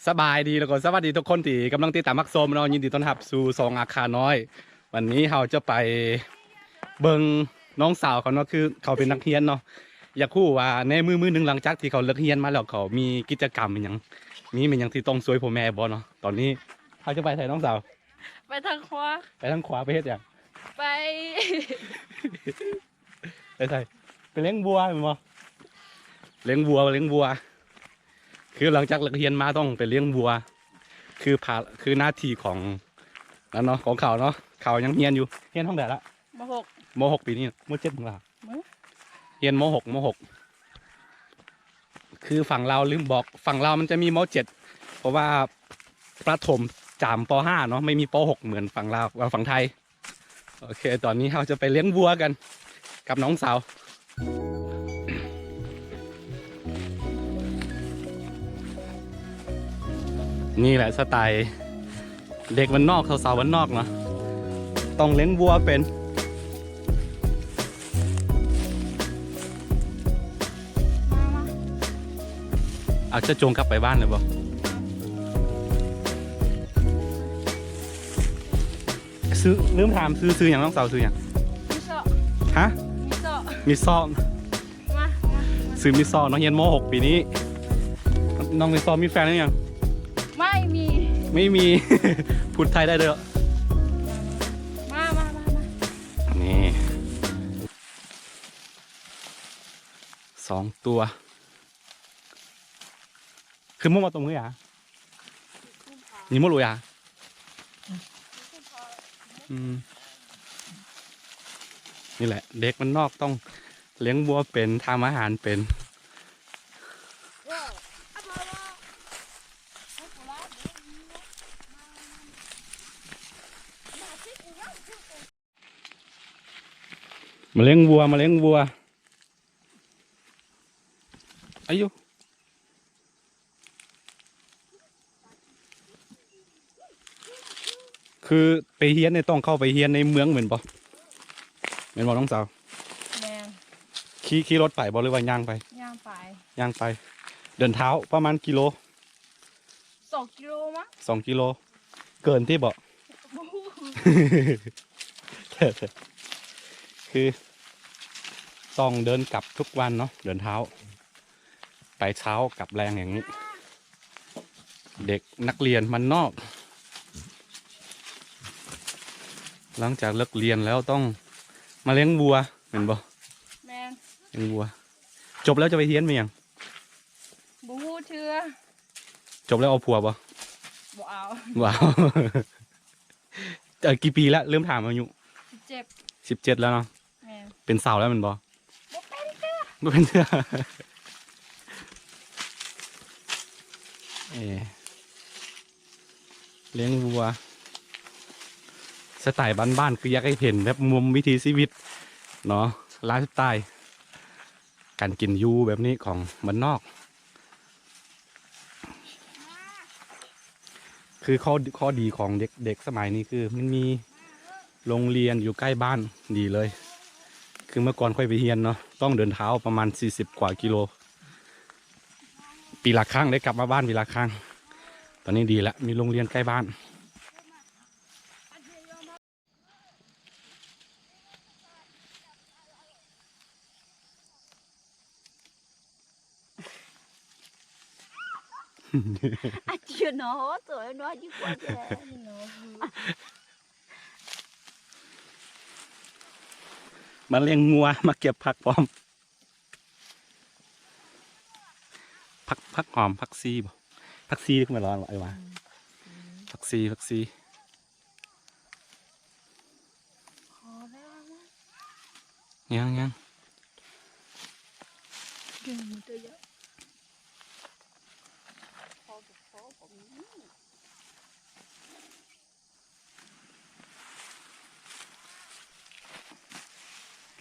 ສະບາຍດີ ແລ້ວກໍສະຫວັດດີທຸກຄົນທີ່ກຳລັງຕິດຕາມຮັບຊົມເນາະ, ຍິນດີຕ້ອນຮັບສູ່ຊ່ອງອາຄານ້ອຍ. ວັນນີ້ເຮົາຈະໄປເບິ່ງນ້ອງສາວເຂົາເນາະ, ຄືເຂົາເປັນນັກຮຽນເນາະ, ຢາກຮູ້ວ່າໃນມື້ ມື້ໜຶ່ງຫຼັງຈາກທີ່ເຂົາເລີກຮຽນມາແລ້ວ ເຂົາມີກິດຈະກຳອີ່ຫຍັງ, ມີແມ່ນຫຍັງທີ່ຕ້ອງຊ່ວຍພໍ່ແມ່ບໍ່ເນາະ? ຕອນນີ້ເຮົາຈະໄປໃສນ້ອງສາວ? ໄປທາງຂວາ. ໄປທາງຂວາໄປເຮັດຫຍັງ? ໄປ ໄປໃສ? ໄປລ້ຽງວັວແມ່ນບໍ່? ລ້ຽງວັວ ລ້ຽງວັວ ຄືຫຼັງຈາກເລີກຮຽນມາຕ້ອງໄປລ້ຽງວັວ ຄືພາ ຄືໜ້າທີ່ຂອງນັ້ນເນາະ ຂອງເຂົາເນາະ. ເຂົາຍັງຮຽນຢູ່. ຮຽນຫ້ອງໃດລະ? ມໍຫົກ. ມໍຫົກປີນີ້ ມໍເຈັດບໍ່ລະ? ຮຽນມໍຫົກ ມໍຫົກ. ຄືຝັ່ງລາວລືມບອກ ຝັ່ງລາວມັນຈະມີ ມໍເຈັດ ເພາະວ່າປະຖົມຈາມ ປໍຫ້າເນາະ, ໄມ່ມີ ປໍຫົກ ເໝືອນຝັ່ງລາວ ເອີ ຝັ່ງໄທ. ໂອເຄ ຕອນນີ້ເຮົາຈະໄປລ້ຽງວັວກັນກັບນ້ອງສາວ. ນີ້ແຫຼະສະໄຕເດັກບ້ານນອກ ສາວໆບ້ານນອກເນາະ, ຕ້ອງລ້ຽງວັວເປັນ. ອາດຈະຈົ່ງກັບໄປບ້ານເລີຍບໍ່? ຊື່ ລືມຖາມຊື່ ຊື່ຫຍັງ? ນ້ອງສາວຊື່ຫຍັງ? ມິຊໍ. ຮະ? ມິຊໍ. ມິຊໍ. ມາ ມາ ມາ. ຊື່ມິຊໍເນາະ, ຮຽນ ມໍຫົກ ປີນີ້. ນ້ອງມິຊໍມີແຟນຫຼືຍັງ? ໄມ່ມີ. ໄມ່ມີ. ພູດໄທໄດ້ເດີ້. ມາ ມາ ມາ ມາ. ນີ້ ສອງຕົວ. ຄືໝົດມາຕົງນີ້ອະ? ນີ້ໝົດເລີຍອະ? ອືມ ນີ້ແຫຼະ ເດັກບ້ານນອກຕ້ອງລ້ຽງວັວເປັນ ທຳອາຫານເປັນ. ມາລ້ຽງວັວ ມາລ້ຽງວັວ. ອາຍຸ ຄືໄປຮຽນນີ້ຕ້ອງເຂົ້າໄປຮຽນໃນເມືອງແມ່ນບໍ່? ແມ່ນບໍ່ນ້ອງສາວ? ແມ່ນ. ຂີ່ ຂີ່ລົດໄປບໍ່ ຫຼືວ່າຍ່າງໄປ? ຍ່າງໄປ. ຍ່າງໄປ. ເດີນເທົ້າປະມານກິໂລ? ສອງກິໂລມັ້ງ. ສອງກິໂລ ເກີນຕິບໍ່? ບໍ່ຮູ້. ຄືຕ້ອງເດີນກັບທຸກວັນເນາະ ເດີນເທົ້າ ໄປເຊົ້າກັບແລງຢ່າງນີ້. ເດັກນັກຮຽນບ້ານນອກ ຫຼັງຈາກເລີກຮຽນແລ້ວຕ້ອງມາລ້ຽງວັວແມ່ນບໍ່? ແມ່ນ. ລ້ຽງວັວ. ຈົບແລ້ວຈະໄປຮຽນແມ່ນຫຍັງ? ບໍ່ຮູ້ເທື່ອ. ຈົບແລ້ວເອົາຜົວບໍ່? ບໍ່ເອົາ. ບໍ່ເອົາ. ເອີ ກີ່ປີແລ້ວ? ລືມຖາມອາຍຸ. ສິບເຈັດ. ສິບເຈັດແລ້ວເນາະ. ແມ່ນ. ເປັນສາວແລ້ວແມ່ນບໍ່? ບໍ່ເປັນເທື່ອ. ບໍ່ເປັນເທື່ອ. ເອີ ລ້ຽງວັວ ສະໄຕບ້ານໆ ຄືຢາກໃຫ້ເຫັນແບບມຸມວິຖີຊີວິດເນາະ ໄລຟ໌ສະໄຕ ການກິນຢູ່ແບບນີ້ຂອງບ້ານນອກ. ຄືຂໍ້ ຂໍ້ດີຂອງເດັກ ເດັກສະໄໝນີ້ຄືມັນມີໂຮງຮຽນຢູ່ໃກ້ບ້ານດີເລີຍ. ຄືເມື່ອກ່ອນຂ້ອຍໄປຮຽນເນາະ ຕ້ອງເດີນເທົ້າປະມານສີ່ສິບກວ່າກິໂລ ປີລະຄັ້ງ ໄດ້ກັບມາບ້ານປີລະຄັ້ງ. ຕອນນີ້ດີລະ ມີໂຮງຮຽນໃກ້ບ້ານ. ອາເຈຍເນາະ ໂຕນ້ອຍຢູ່ກວ່າແທ້ເນາະ. ມາລ້ຽງງົວ ມາເກັບຜັກພ້ອມ. ຜັກ ຜັກຫອມ ຜັກຊີບໍ່? ຜັກຊີຄືມັນຮ້ອນບໍ່ ອ້າຍວ່າ? ອືມ ຜັກຊີ ຜັກຊີ. ຍັງ ຍັງ.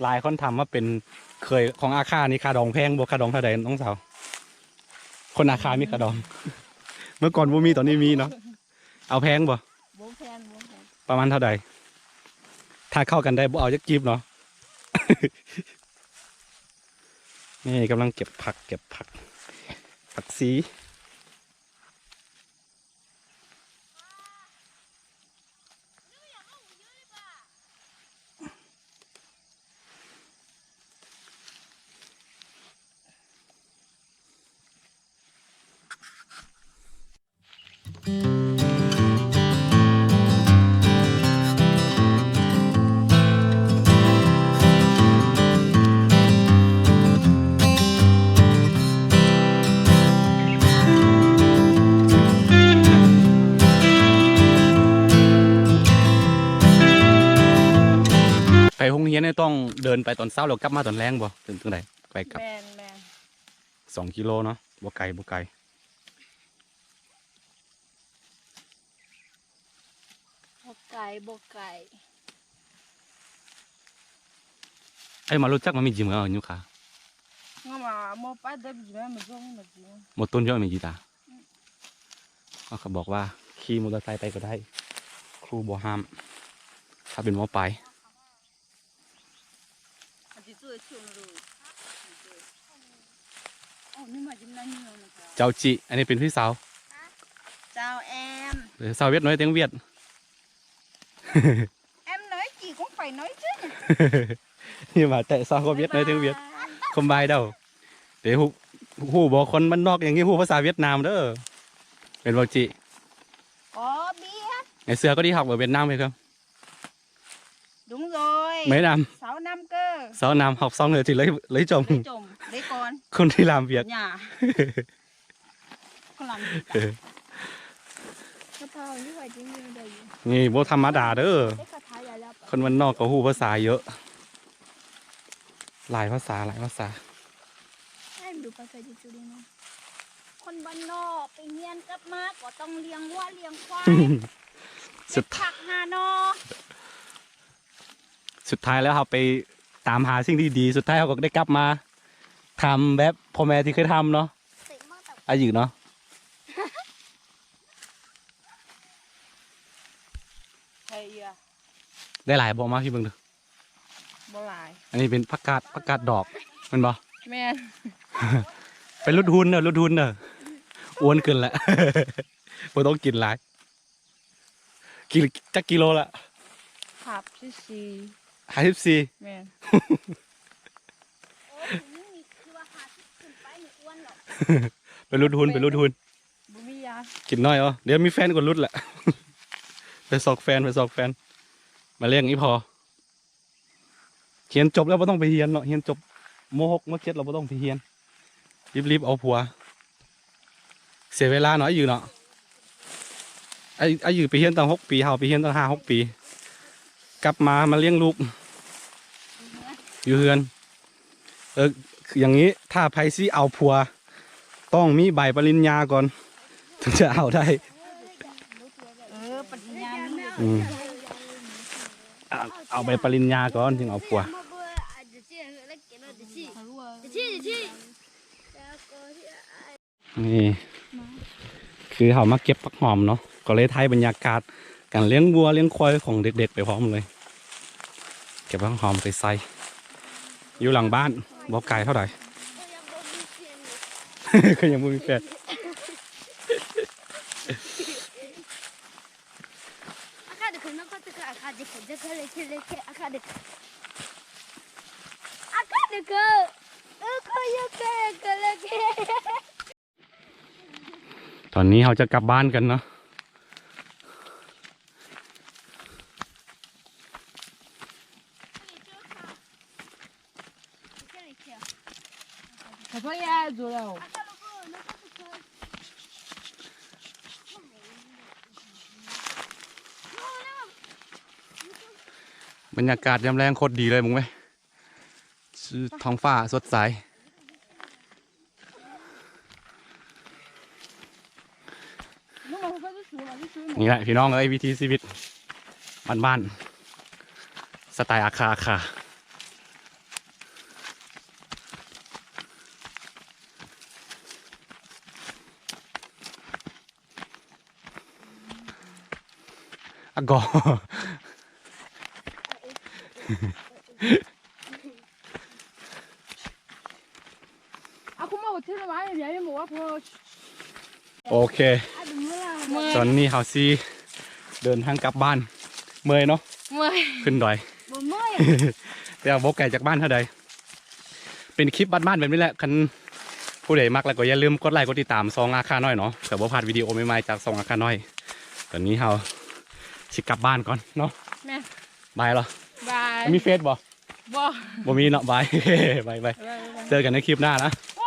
ຫຼາຍຄົນຖາມວ່າເປັນເຂີຍຂອງອາຄານີ້ ຄ່າດອງແພງບໍ່? ຄ່າດອງເທົ່າໃດນ້ອງສາວ? ຄົນອາຄາມີຄ່າດອງ ເມື່ອກ່ອນບໍ່ມີ ຕອນນີ້ມີເນາະ. ເອົາແພງບໍ່? ບໍ່ແພງ ບໍ່ແພງ. ປະມານເທົ່າໃດ? ຖ້າເຂົ້າກັນໄດ້ ບໍ່ເອົາຈັກກີບເນາະ. ນີ້ກຳລັງເກັບຜັກ ເກັບຜັກ ຜັກຊີ. ນີ້ຕ້ອງເດີນໄປຕອນເຊົ້າ ແລ້ວກັບມາຕອນແລງບໍ່ ເປັນຈັ່ງໃດ? ໄປກັບ ແມ່ນໆ ສອງກິໂລເນາະ ບໍ່ໄກ ບໍ່ໄກ. ບໍ່ໄກ ບໍ່ໄກ. ໄອ້ມາຮູ້ຈັກ ມາມີຈິມເອົາຢູ່ຄ່ະ ງາມາ ມໍປາເດັບຈິມ ມາຊ່ວງມາຈິມ ມໍຕົ້ນເຍາະມີຈິຕາ. ເຂົາບອກວ່າຂີ່ມໍເຕີໄຊໄປກໍໄດ້ ຄູບໍ່ຫ້າມ ຖ້າເປັນມໍປາຍ. ເຈົ້າຈິ ອັນນີ້ເປັນພີ່ສາວ ເຈົ້າແອມ ເອີ ສາວຫວຽດນ້ອຍແຕ່ງຫວຽດ ແອມນ້ອຍຈີ ກົງໄຟນ້ອຍຈື່ ນີ້ມາແຕະສາວຫວຽດນ້ອຍແຕ່ງຫວຽດ ຄວາມບາຍເດີ້ ເດ ຮູ້ ຮູ້ບໍ່ ຄົນບ້ານນອກຢ່າງນີ້ຮູ້ພາສາຫວຽດນາມເດີ້ ເປັນບໍ່ຈີ? ອໍ ເບຍ ໃນເສື້ອກໍດີຮັກເວີຫວຽດນາມເລີຍ Đúng rồi. Mấy năm? Sáu năm cơ. Sáu năm, học xong rồi thì lấy, lấy chồng. Lấy chồng, lấy con. Không đi làm việc. Nhà. Không làm gì cả. ກະເພາຢູ່ໄຫວຈິງຢູ່ໄດ້ຢູ່ ນີ້ບໍ່ທຳມະດາເດີ້ ໄດ້ຄາຖາຢາແລ້ວ ຄົນບ້ານນອກກໍຮູ້ພາສາເຍອະ ຫຼາຍພາສາ ຫຼາຍພາສາ. ໃຫ້ມັນດູພາສາຈີນເນາະ ຄົນບ້ານນອກໄປຮຽນກັບມາກໍຕ້ອງລ້ຽງງົວລ້ຽງຄວາຍ ສຸດ ເຮັດຜັກຫາໜໍ່ ສຸດທ້າຍແລ້ວເຮົາໄປຕາມຫາສິ່ງທີ່ດີ ສຸດທ້າຍເຮົາກໍໄດ້ກັບມາທຳແບບພໍ່ແມ່ທີ່ເຄີຍທຳເນາະ ອາຍຸເນາະ. ໄດ້ຫຼາຍບໍ່ ມາພີ່ເບິ່ງດູ. ບໍ່ຫຼາຍ ອັນນີ້ເປັນຜັກກາດ ຜັກກາດດອກແມ່ນບໍ່? ແມ່ນ ໄປຫຼຸດຫຸ່ນເດີ້ ຫຼຸດຫຸ່ນເດີ້ ອ້ວນຂຶ້ນແລ້ວ ບໍ່ຕ້ອງກິນຫຼາຍ. ກິນຈັກກິໂລລະ? ຫ້າສິບສີ່ ຫ້າສິບສີ່ ແມ່ນ ໂອ້ຍ ນີ້ຄືວ່າຫ້າສິບຂຶ້ນໄປນີ້ອ້ວນແລ້ວ ໄປຫຼຸດຫຸ່ນ ໄປຫຼຸດຫຸ່ນ ບໍ່ມີຢາ ກິນໜ້ອຍເອົາ ດຽວມີແຟນກໍຫຼຸດແຫຼະ ໄປຊອກແຟນ ໄປຊອກແຟນ ມາລ້ຽງອີ່ພໍ່. ຮຽນຈົບແລ້ວບໍ່ຕ້ອງໄປຮຽນເນາະ ຮຽນຈົບ ມໍຫົກ ມໍເຈັດ ແລ້ວບໍ່ຕ້ອງໄປຮຽນ ຣີບໆເອົາຜົວ ເສຍເວລາເນາະ ອາຍຸເນາະ ອາ ອາຍຸໄປຮຽນຕັ້ງຫົກປີ ເຮົາໄປຮຽນຕັ້ງຫ້າຫົກປີ ກັບມາ ມາລ້ຽງລູກ ຢູ່ເຮືອນ ເອີ ຢ່າງນີ້ ຖ້າໃຜຊິເອົາຜົວ ຕ້ອງມີໃບປະລິນຍາກ່ອນ ເຖິງຈະເອົາໄດ້ ເອີ ປະລິນຍາມີຢູ່ ອືມ ເອົາ ເອົາໃບປະລິນຍາກ່ອນ ຈຶ່ງເອົາຜົວ. ນີ້ຄືເຮົາມາເກັບຜັກຫອມເນາະ ກໍເລີຍຖ່າຍບັນຍາກາດການລ້ຽງວັວລ້ຽງຄວາຍຂອງເດັກໆໄປພ້ອມເລີຍ ເກັບຜັກຫອມໄປໃສ່ຢູ່ຫຼັງບ້ານ ບໍ່ໄກເທົ່າໃດ ກໍຍັງບໍ່ມີແຟນ. ຕອນນີ້ເຮົາຈະກັບບ້ານກັນເນາະ. ບັນຍາກາດຍາມແລງໂຄດດີເລີຍ ເບິ່ງເວີຍ ທ້ອງຟ້າສົດໃສ. ນີ້ແຫຼະພີ່ນ້ອງເອີຍ ວິຖີຊີວິດບ້ານໆ ສະໄຕອາຄາ ອາຄາ. ອາກໍ ໂອເຄ ຕອນນີ້ເຮົາຊິເດີນທາງກັບບ້ານ. ເມື່ອຍເນາະ ເມື່ອຍ ຂຶ້ນດອຍ ບໍ່ເມື່ອຍ ແຕ່ວ່າບໍ່ໄກຈາກບ້ານເທົ່າໃດ. ເປັນຄລິບບ້ານໆແບບນີ້ແຫຼະ ຄັນຜູ້ໃດມັກແລ້ວກໍຢ່າລືມກົດໄລກົດຕິດຕາມຊ່ອງອາຄານ້ອຍເນາະ ເພື່ອບໍ່ພາດວິດີໂອໃໝ່ໆຈາກຊ່ອງອາຄານ້ອຍ. ຕອນນີ້ເຮົາຊິກັບບ້ານກ່ອນເນາະ. ແມ່ນ ບາຍເນາະ ບາຍ. ມີເຟສບໍ່? ບໍ່ ບໍ່ມີເນາະ. ບາຍ ບາຍ ບາຍ ບາຍ ເຈີກັນໃນຄລິບໜ້ານະ. ໂອ້